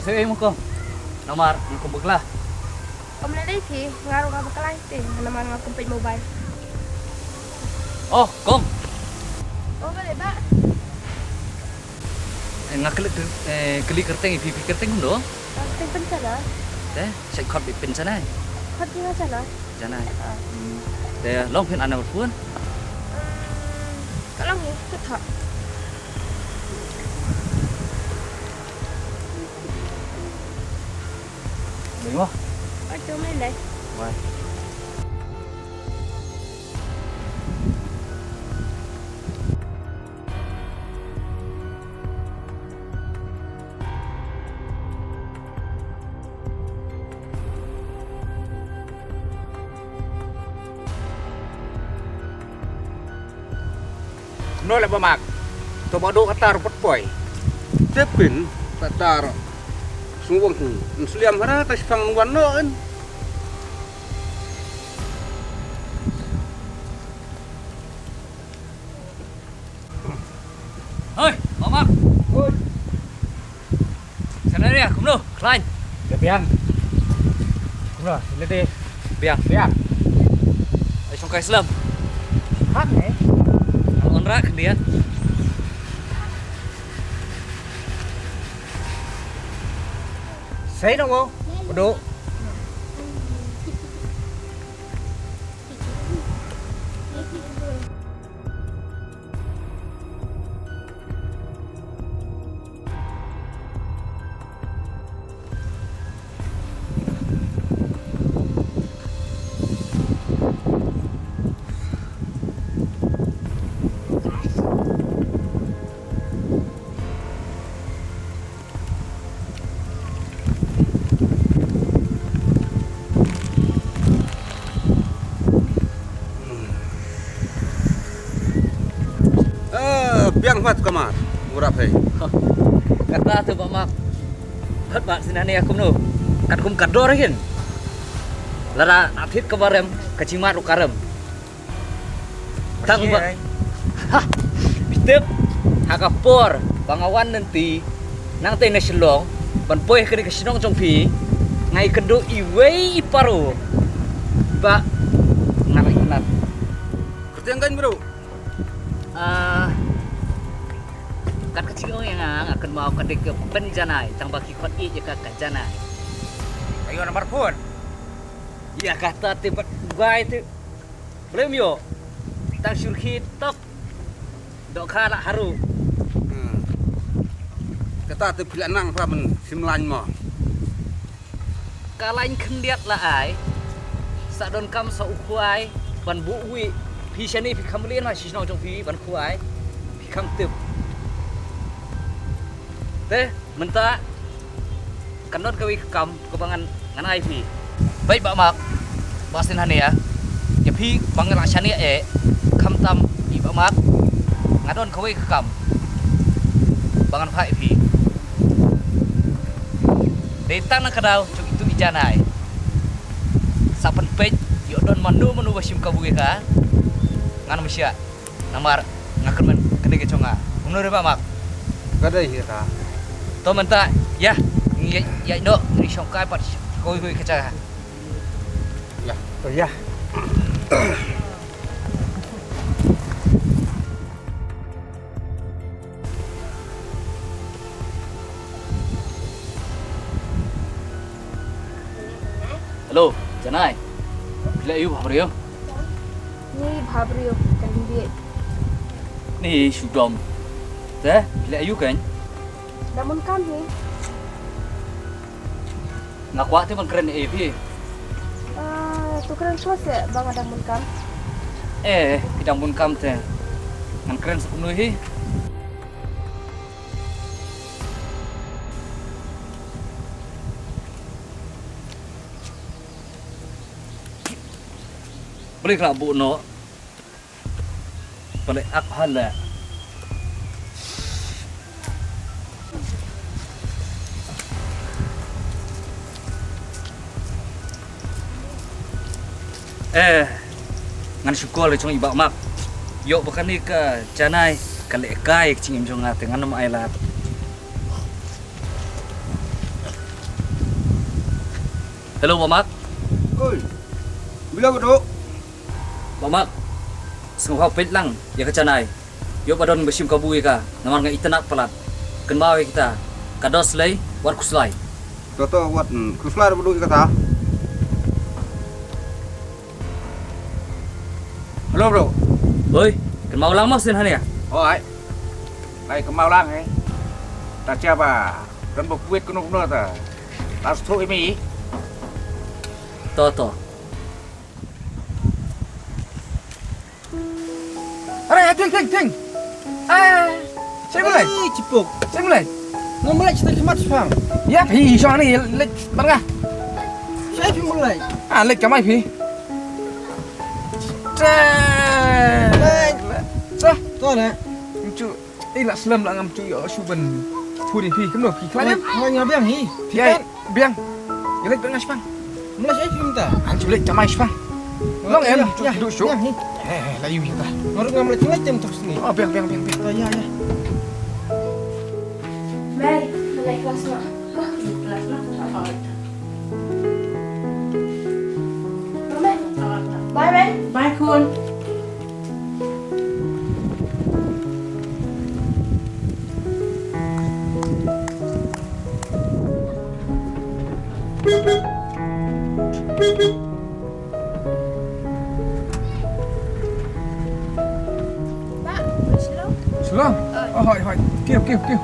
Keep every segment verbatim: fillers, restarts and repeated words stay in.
Hei, mo kong. Namar nga kum bakla. Kong lei lei phi, nga ruh nga bakla te, namar nga kum peit mobile. Oh, kong. Oh, balei bah? Eh, nga klik, eh, klik kyrteng, phi, phi kyrteng kumno? Kyrteng Pynshana. Te, sa khot phi Pynshana. Khot phi Pynshana. Janai. Ah. Hmm. Te long phin ai number phone? Hmm, ka long hi, ka thok. Dei mo? Oi, tu mai dei. Wai. Kumno leh Bah Mak? To ba duk kata ruh pat poi. Te phin kata ruh sngewbang sngewsliam hara ta shipang wan noh in. Hoi, Bah Mak. Hoi. Sanaria, kumno? Khlaiñ. Te biang. Kumno? Lade. Biang. Biang. Ai shongkai slem. Hak ne? Ang onra khyndiat. Sei dong wo. Udo. Eh, biang pat kamar. Murap hei. Kata tu Bah Mak. Pat Bah Sinania kumno. Kat kum kat dor kin. Lada athit ka barem, ka jimat u karem. Tang ba. Ha. Bitep. Ha ka por ba nga wan nanti, nangtei na Shillong ban poi ha kane ka shnong jong phi, nga ïakynduh iwei i paro ba nga la ïohnat. Kyrteng kan bro? Ah, kat ka jingong ïa nga, nga kynmaw ka dei ka Pynjanai, tang ba ki khot ïa ka ka Janai. Ayo number phone. Ïa kata te pat bai te. Blem ïoh. Tang shurki tok. Dohkha la haru. Hmm. Kata te phi la nang pha ban shim lain mo. Ka lain khyndiat la ai. Sa donkam sa u khwai ban buh wi. Phi shane phi kham lien ma shishnong jong phi ban khwai. Phi kham tip. Te mynta kan don kawei ka kam kaba ngan, ngan ai phi. Beit Bah Mak, Bah Sinania, ïa phi ba nga la shaniah eh, khamtam i Bah Mak, nga don kawei ka kam ba ngan phah ïa phi. Dei tang na ka daw jong itu i Janai. Sa pynpeit ïoh don mano mano ba shim kabu ïa ka, ngan ym shah. Namar nga kyrmen kane ka jong nga. Kumno re Bah Mak? Ka dei hi ka. To mynta ïa ngi ïa, ïa noh ngi shongkai pat kawei kawei ka jaka. Ïa. To ïa. Hello, Janai. Phi leh aïu bha briew? Ni bha briew kan dei. Ni shu dom. Te, phi leh aïu kan? Dang bun kam hi. Nga kwah te ban kren ïa phi. Ah, to kren shuwa seh ba nga dang bun kam. Eh, phi dang bun kam te. Ngan kren sa kumno hi. Balei ka la buh noh? Balei ak hala? Eh, ngan shu call ïa jong i Bah Mak. Ïoh ba kane ka Janai ka leh kai ka jingim jong nga te ngan ym ailad. Hello, Bah Mak. Oi. Bila ba dok? Bah Mak, sngewbha peit lang ïa ka Janai. Ïoh ba don ba shim kabu ïa ka, namar nga itynnad palat. Kynmaw ïa kita, ka dos lei, wat khuslai. To to, wat, hmm, khuslai ba dok ïa kata. Hello, bro. Oi, kynmaw lang mo sien hangne. Oi. Lai kynmaw lang, eh. Ta cha ba don ba kwet kano kano ta. Ta sthok imi. To to. Are, ting ting ting. Ah, sai mulai. Ei, Chipuk. Sai mulai. Ngam leit sha khmat shipang. Ïa phi shong ni leit bar nga. Sai phi mulai. Ah, leit kamai phi. Tre. Leit. Sah. To ne. Ncu. Eh, la slem la ngam cu ïoh shu ban. Puri phi kumno phi khlaiñ em? Khlaiñ nga biang hi. Ïa, biang. Ïa leit biang nga shipang. Mlei sha phi mynta. An cu leit kamai shipang. Long em, ïa, cu ïa, duk shu. Biang hi. Eh, eh, la yu mynta. Nga ruh ngam leit leit tem tok sini. Oh, biang, biang, biang, biang. Ïa, ïa. Mei, mlei klas ma. Klas ma. Bye, mei. Bye, khun. Ba, Shillong? Shillong? Oi. Oh, hoi, hoi. Kiew, kiew, kiew.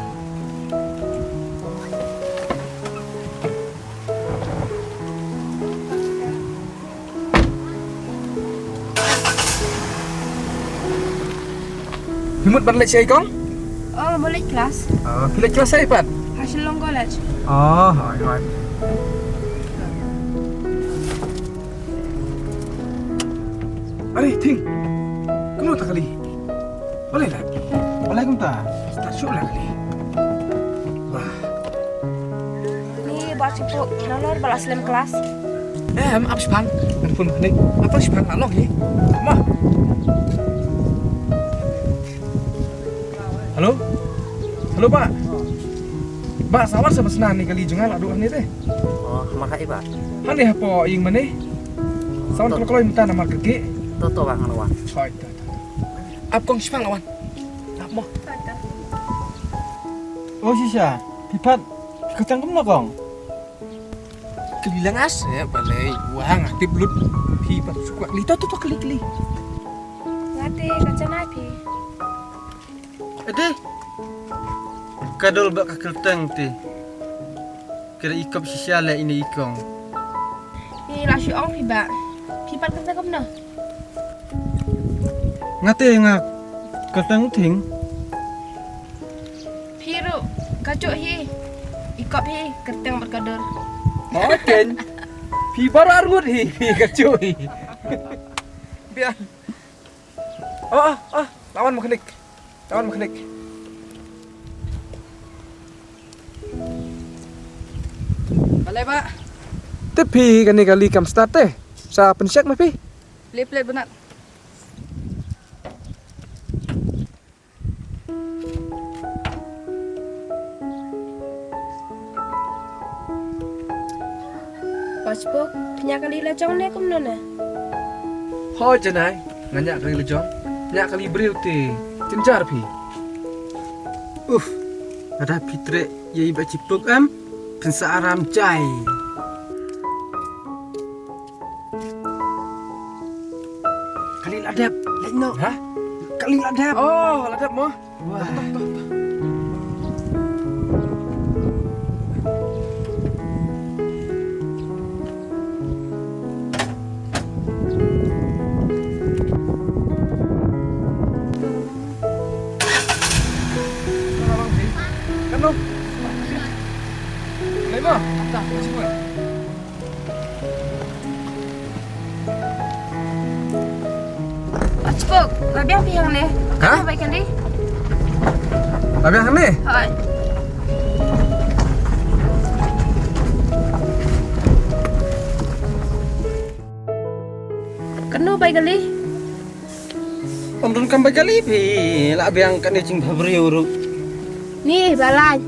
Phi mut ban leit shaei kong? Oh, mut leit klas. Ah, phi leit klas shaei pat? Ha Shillong College. Ah, hoi, hoi. Are, Thing. Kumno ta kali? Balei la? Balei kumta? Start shuh la kali. Wah. Ni ba Chipuk, nalor ba la slem klas. Em, ap shipang. Ngan phone kane. Ap shipang, la long hi. Ma. Hello? Hello, Bah. Bah, sa wan sa ba sna ni kali jong nga la duh hangne te. Oh, hamar ha i, Bah? Hangne hapoh ïing mane. Sa wan kloi kloi mynta namar ka kek. To to, Bah, ngan wan. Choi, to to. Ap kong shipang la wan. Ap mo. Oh, shisha. Phi pat. Phi kyrteng kumno kong? Kylli lang as, eh, balei, wah, nga tip lut. Phi pat shu kwah kylli, to, to, to, kylli, kylli. Nga te ka Janai phi. Ade. Ka dol bad ka kyrteng te. Ka da i kop shisha leh ine i kong. Phi la shu ong phi bah. Phi pat kyrteng kumno? Nga te nga kyrteng Thing. Phi ruh, kajuh hi. I kop hi, kyrteng bad ka dur. Hooid keiñ. Phi baroh arngut hi, phi kajuh hi. Biang. Oh, oh, oh, la wan mechanic. La wan mechanic. Balei bah? Te phi kane kali kam start te. Sa pyncheck ma phi? Leh plate bnat. Bah Chipuk, phi ñiah kali la jong ne kumno ne? Hooid Janai, nga ñiah kali la jong. Ñiah kali briew te jynjar phi. Uf, lada phi treh ïa i Bah Chipuk em, phin sa aram jai. Kali la dep, leit noh. Ha? Kali la dep. Oh, la dep mo. Wah. Kan noh. Leit mo. Bah Chipuk, la biang phi hangne? Ha? Bai kali. La biang hangne? Hooid. Kano bai kali? Ym don kam bai kali phi, la biang kane jingbhabriew ruh. Ni, ba lai.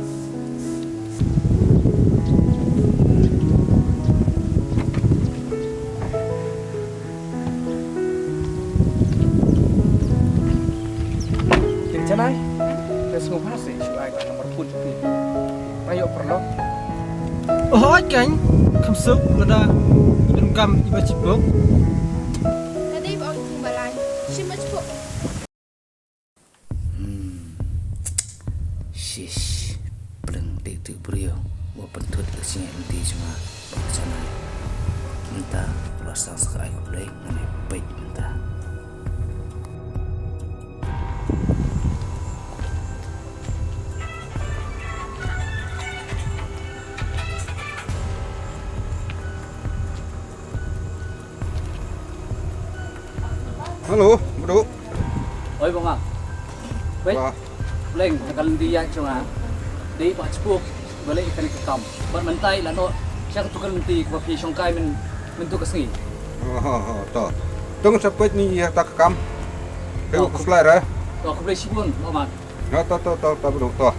Sngewbha se shu ai ka number phone jong phi. Nga ïoh paralok. Oh, oi kan. Kam suk lada i donkam i ba chibok. Ka dei ba ong kum ba lai. Shim ba chibok. Hmm. Shish. Pleng dei tu briew. Wa pynthut ka sngewbha mynta jong nga. Ba ka janai. Mynta la sang sa ka ai ka pleng ngan ai peit mynta. Hello, Bru. Oi, Bang. Wei. Wah. Pleng, na ka lynti ïaid jong nga. Dei ba chipuk, ba leh kane ka kam. Bad mynta i la noh sha katu ka lynti kaba phi shongkai myn, mynta ka sngi. Oh, oh, oh, to. To ngan sa peit ïa kata ka kam. Peit, oh, khuslai re. To, khublei shibun, Bang. To, to, to, to, to, Bru, to.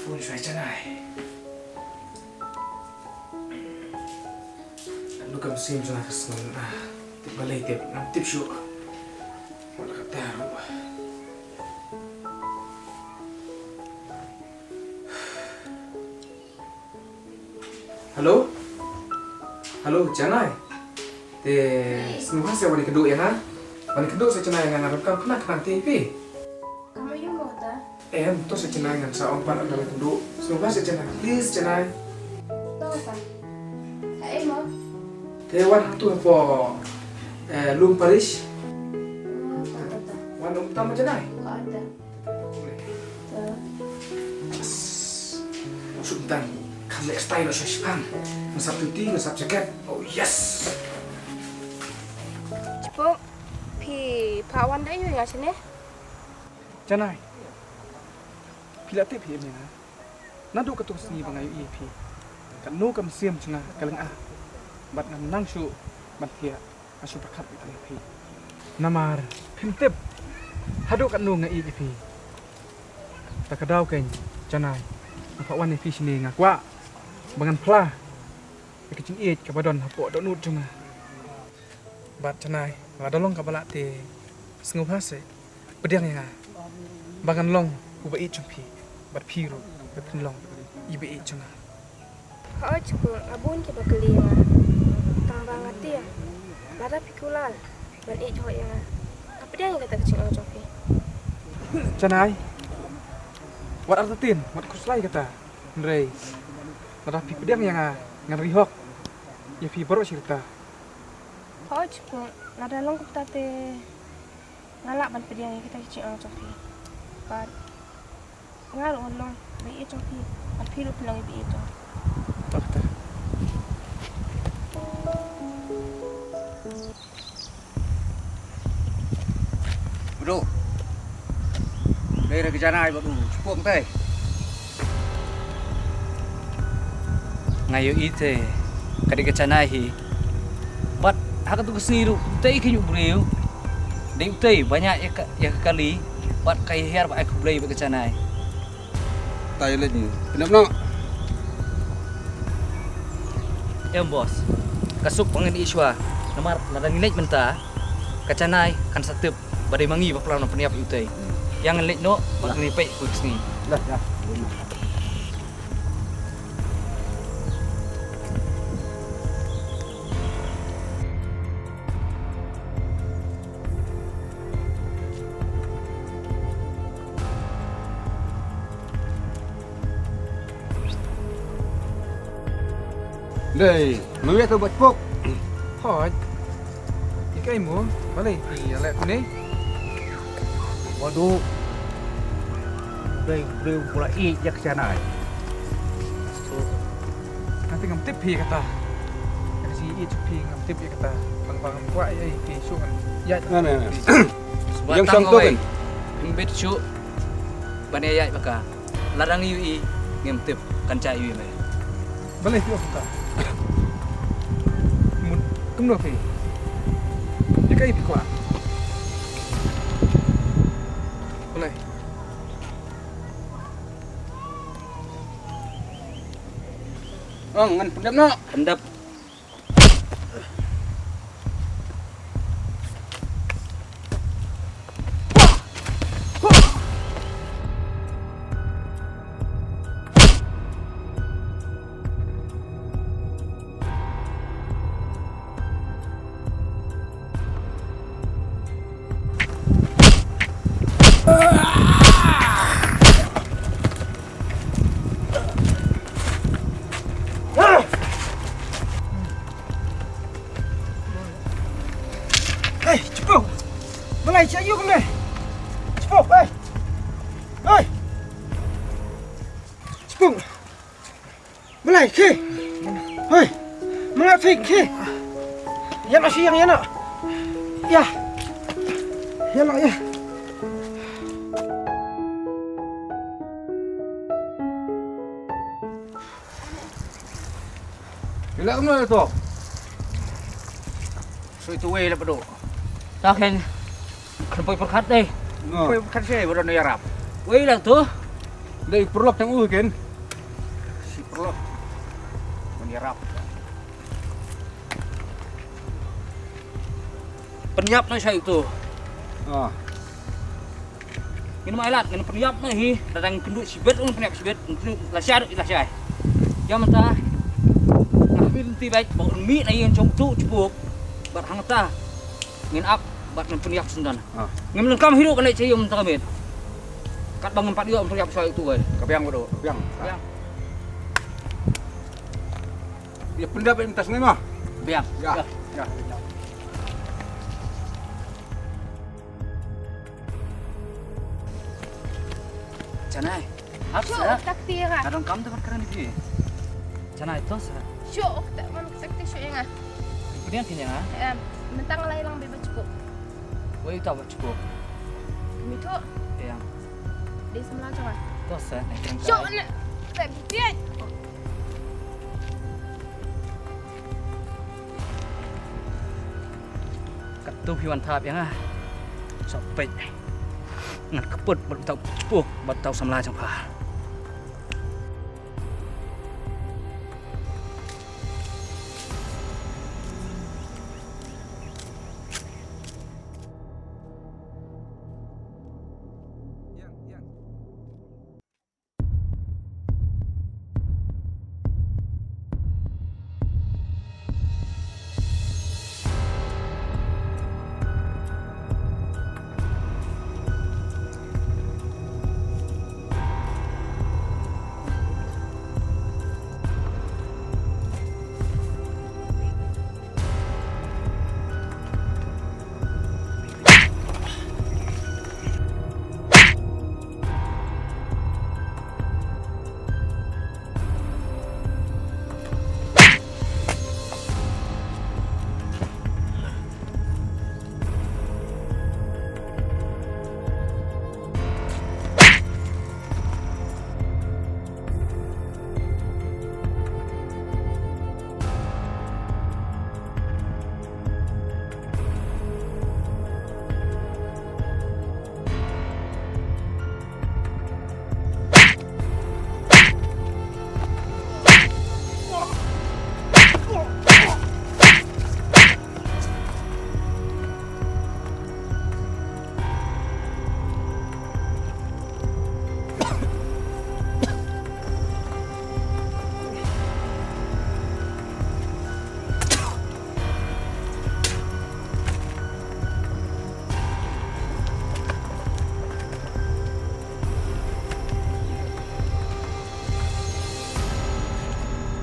Phone shuwa ïa Janai. Katno ka mynsiem jong nga ka sngew, ah, tip balei tip, ngam tip shuh. Wat la katta ruh. Hello? Hello, Janai. Te sngewbha se wan ïakynduh ïa nga. Wan ïakynduh se Janai, nga, nga donkam khnang khnang te ïa phi. Kam aiu mo ta? Em, to se Janai, ngan sa ong pat wan ïakynduh. Sngewbha se Janai, please Janai. To ta. Ai mo. Te wan hangtu hapoh, eh, Lum Parish. Oh, to ta. Wan um tam Janai. To ta. Suk tang, kam leh style sha shipang. Ngan sap juti, ngan sap jacket. Oh yes. Chipuk, phi phah wan da aiu ïa nga shane? Janai. Phi la tip hi ïa nga. Naduh katu ka sngi ba nga ïohi ïa phi, katno ka mynsiem jong nga ka lynga. Bad ngam nang shuh ban thiah. Nga shu pyrkhat ïa phi. Namar phim tip haduh katno nga ïeit ïa phi. Ta ka daw keiñ Janai, nga phah wan ïa phi shane, nga kwah ba ngan phla ïa ka jingïeit kaba don hapoh dohnud jong nga. Bad Janai, lada long kaba lah te sngewbha se pdiang ïa nga ba ngan long uba ïeit jong phi, bad phi ruh ba phin long iba ïeit jong nga. Hooid Chipuk, nga bun kiba kylli ïa nga. Tang ba nga tieng, lada phi kular ban ïeit hooid ïa nga, nga pdiang ïa kata ka jingong jong phi. Janai, wat artatien, wat khuslai kata. Hynrei lada phi pdiang ïa nga, ngan ri hok ïa phi baroh shi rta. Hooid Chipuk, lada long kumta te nga lah ban pdiang ïa kata ka jingong jong phi. Bad nga ruh ngan long ba ïeit jong phi, bad phi ruh phin long ba ïeit jong nga. Bad Bru, dei re ka Janai bad u Chipuk te. Nga ïohi te ka dei ka Janai hi. Bad ha katu ka sngi ruh utei keiñ u briew, dei utei ba ñiah ïa ka, ïa ka kali, bad ka hiar ba ai khublei bad ka Janai. Tai leit ni. Pynïap noh. Em boss. Ka suk ba ngin ïohi shuwa. Namar lada ngin leit mynta, ka Janai kan sa tip ba dei ma ngi ba pynlong pynïap ïa utei. Ïa ngin leit noh, ba ngin ïa peit kum ka sngi. Lah, lah. Dei, mynta to bad Chipuk. Hooid. Ïa kaei mo, balei phi ïaleh kumne? Waduh. Dei briew ba la ïeit ïa ka Janai. Nga te ngam tip phi kata. Ka jingïeit jong phi ngam tip ïa kata. Tang ba ngam kwah ïa phi shuh ngan ïaid. Na, na, na. Ïeng shong to kan. Ngim bit shuh ban ïaid bad ka. Lada ngi ïohi ngim tip kan jia ïohi me. Balei phi ong kumta? Mut kumno phi? Ïa kaei phi kwah? Balei? Ong ngan pyndep noh. Pyndep. Sha ïu kumne. Chipuk, hei. Hei. Chipuk. Malai, khi. Hei. Malai, khi, khi. Ïa na shi yang, ïa na. Ïa. Ïa na, ïa. Ila kumno to? Soi tu wei la padu. Ta khein. Kan poi pyrkhat dei. No. Poi pyrkhat shi, baru no ïarap. Wei la tu. Dei pyrlok tang u ken. Shi pyrlok. Ban ïarap. Pynïap noh sha itu. Ah. Ngin ma ïalat, ngin pynïap noh hi, da dang kynduh shibit, un pynïap shibit, un kynduh lashai, lashai. Ïa mynta, nga hynmen lynti beit, ba un mih na ïing jong utu u Chipuk, bad hangta, ngin ap, bad ngin pynïap syndon. Ah. Ngim donkam hi ruh ban leit sha ïing mynta ka miet. Katba ngim pat ïoh ban pynïap sha utu wei. Ka biang, ka biang. Ka biang. Ïa pyndap mynta sngi ma. Biang. Ïa. Ïa. Ïa. Janai. Hap shuh, sa. Tak tira. Adong kam tu kan keren di. Janai to sa. Shuh, ok, tak man tak ti shuh ïa nga. Pdiang kini nga. Em, mynta nga la ïalang bad Chipuk. Wei uta bad Chipuk. Kumi tu. Ïa. Dei samla jong nga. To sa, ne kren. Shuh, ne. Tak ti. Katto phi wan thap ïa nga. Sa peit. Ngan kput bad uta u Chipuk bad uta u samla jong pha.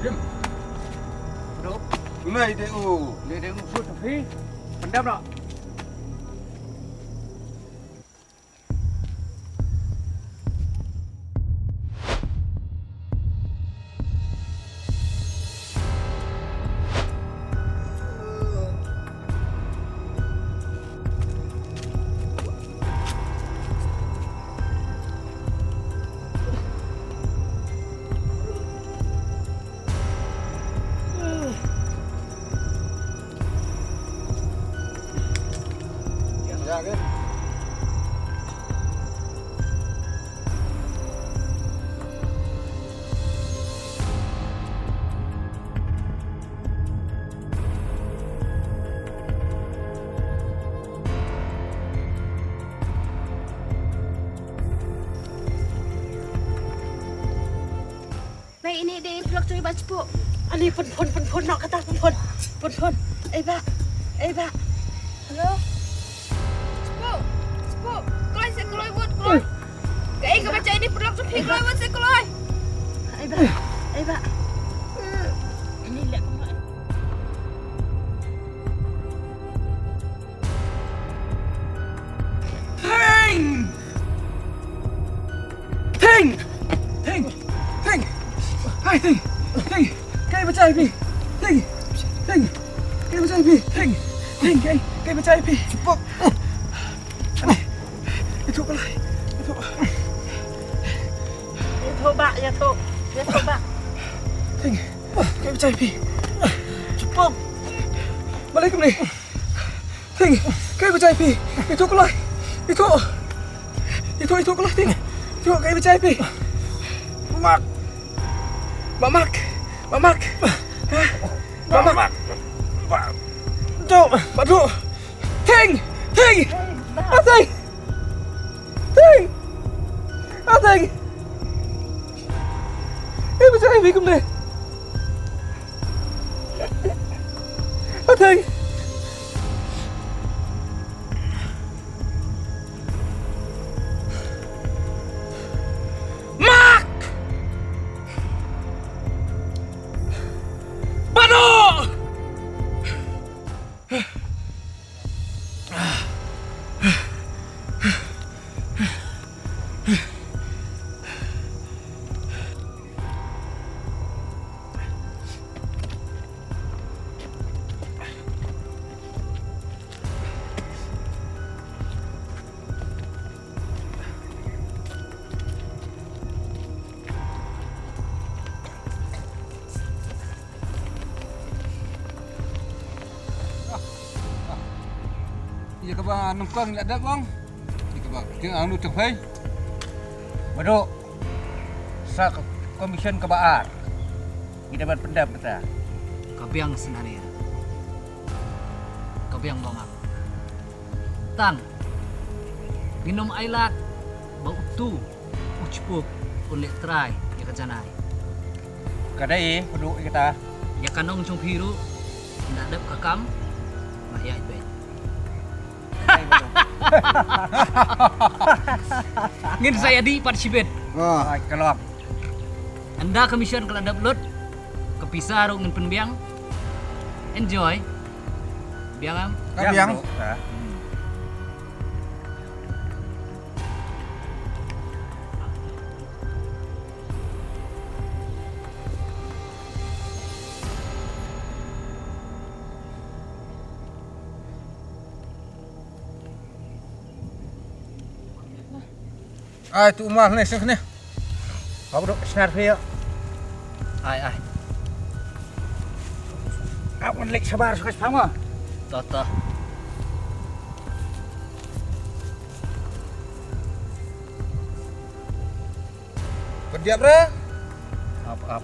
Jim. Dok. Tunai dei u. Dei dei u sut phi. Pendam dah. Nai ini dei pynlok jong i Bah Chipuk. Ani pynphone, pynphone noh kata, pynphone. Pynphone. Ei Bah. Ei Bah. Hello. Chipuk. Chipuk. Kloi se kloi wut kloi. Kaei kaba jia ini pynlok jong phi, kloi wut se kloi. Ei Bah. Ei Bah. Ini leh kumno. Thing, Thing, kaei ba jia ïa phi? Thing, Thing, kaei ba jia ïa phi? Thing, Thing, kaei, kaei ba jia ïa phi? Pop. Ïathuh ko Lai. Ïathuh. Ïathuh bah, ïathuh. Ïathuh bah. Thing, kaei ba jia ïa phi? Pop. Balei kumne? Thing, kaei ba jia ïa phi? Ïathuh ko Lai. Ïathuh. Ïathuh, ïathuh ko Lai, Thing. Ïathuh, kaei ba jia ïa phi? Mak. Bah Mak. Bah Mak. Bah Mak. Bah Duk. Bah Duk. Thing. Thing. Ah, Thing. Thing. Ah, Thing. Kaei ba jia ïa phi kumne? Ah, Thing. Mak! Bah Duk! Ïa kaba nyngkong la dep bang. Ïa kaba jing anu tengphei. Bah Duk. Sa ka commission kaba ar. Ngi dei ban pyndep mynta. Ka biang sngewbha ïa. Ka biang ba nga. Tang. Ngin ym ailad ba utu u Jpuk un leh trai ïa ka janai. Ka dei, Bah Duk, ïa kata. Ïa ka nong jong phi ruh, nga dep ka kam, nga ïaid beit. Ngin sa ïa dih pat shibit. Ah. Ai, ka long. Ynda ka mission ka la dep lut, ka pisa ruh ngin pynbiang. Enjoy. Biang em? Ka biang. Biang, Bah Duk. Hmm. Ai, tu Umar ne, seng ne. Kau duk senar phi ïa. Ai, ai. Aku lek sabar suka sepama. Tata. Pediap re. Ap, ap.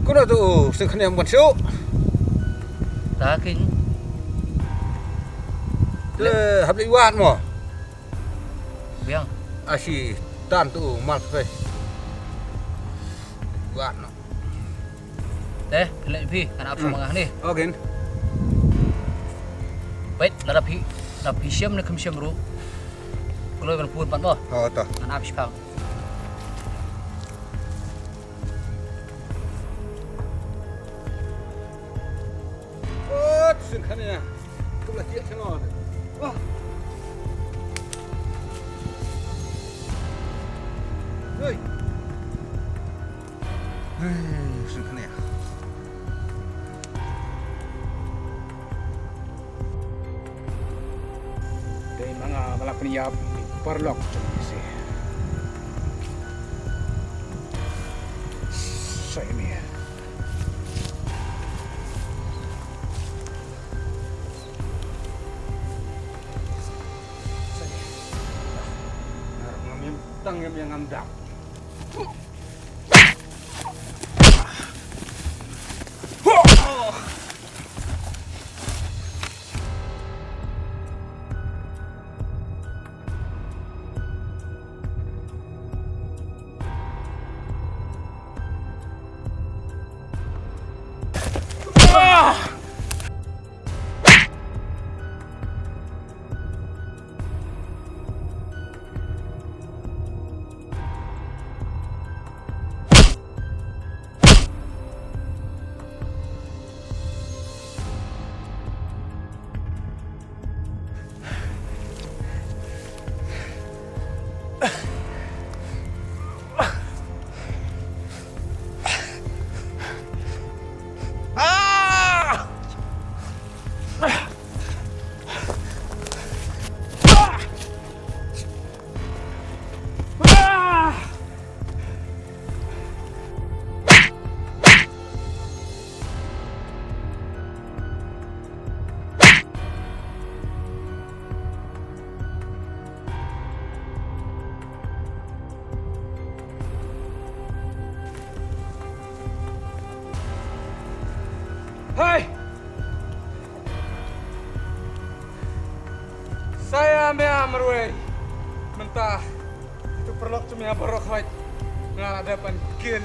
Kumno tu, sngewkhniam ban shu? Ta king. Te hap leit wad mo. Biang. Asi tan tu mal pe. Wad no. Te, phi leit phi, kan ap sama ngah ni. Okay. Wait, lada phi, lada phi shem ne kham shem ruh. Kloi ban pun pat mo. Oh, to. Ngan ap shipang. Oh, tu sien kane ya. Tu la tiak sien on. Wah. Hei. Hei, sien kane ya. Dei ma nga ba la pynïap ïa ki paralok jong ngi seh. Sa ïa me. Sa ïa me. Nga ruh ngam ïam tang ïam ïa ngam dap. Hai! Sa ïa me marwei. Mynta ïa ki paralok jong me baroh khoit nga la dep ban kill.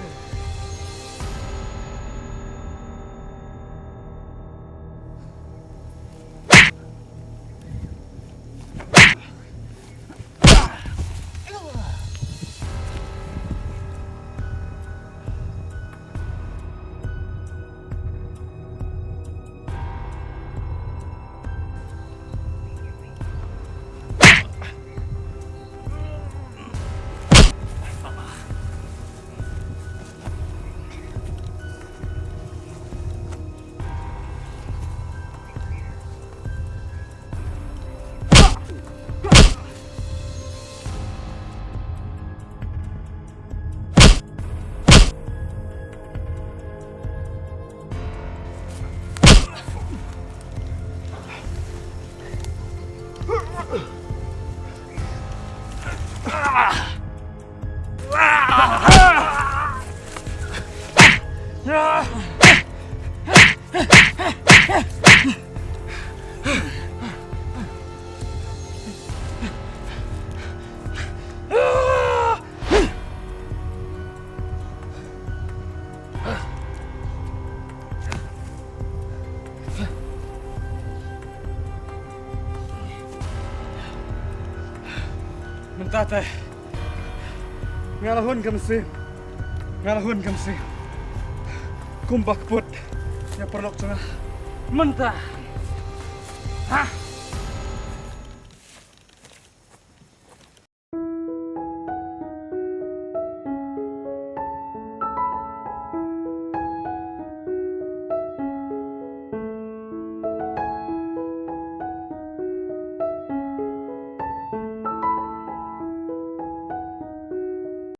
Mynta te nga la hun ka mynsiem. Nga la hun ka mynsiem. Kumba kput ïa paralok jong nga mynta. Ha?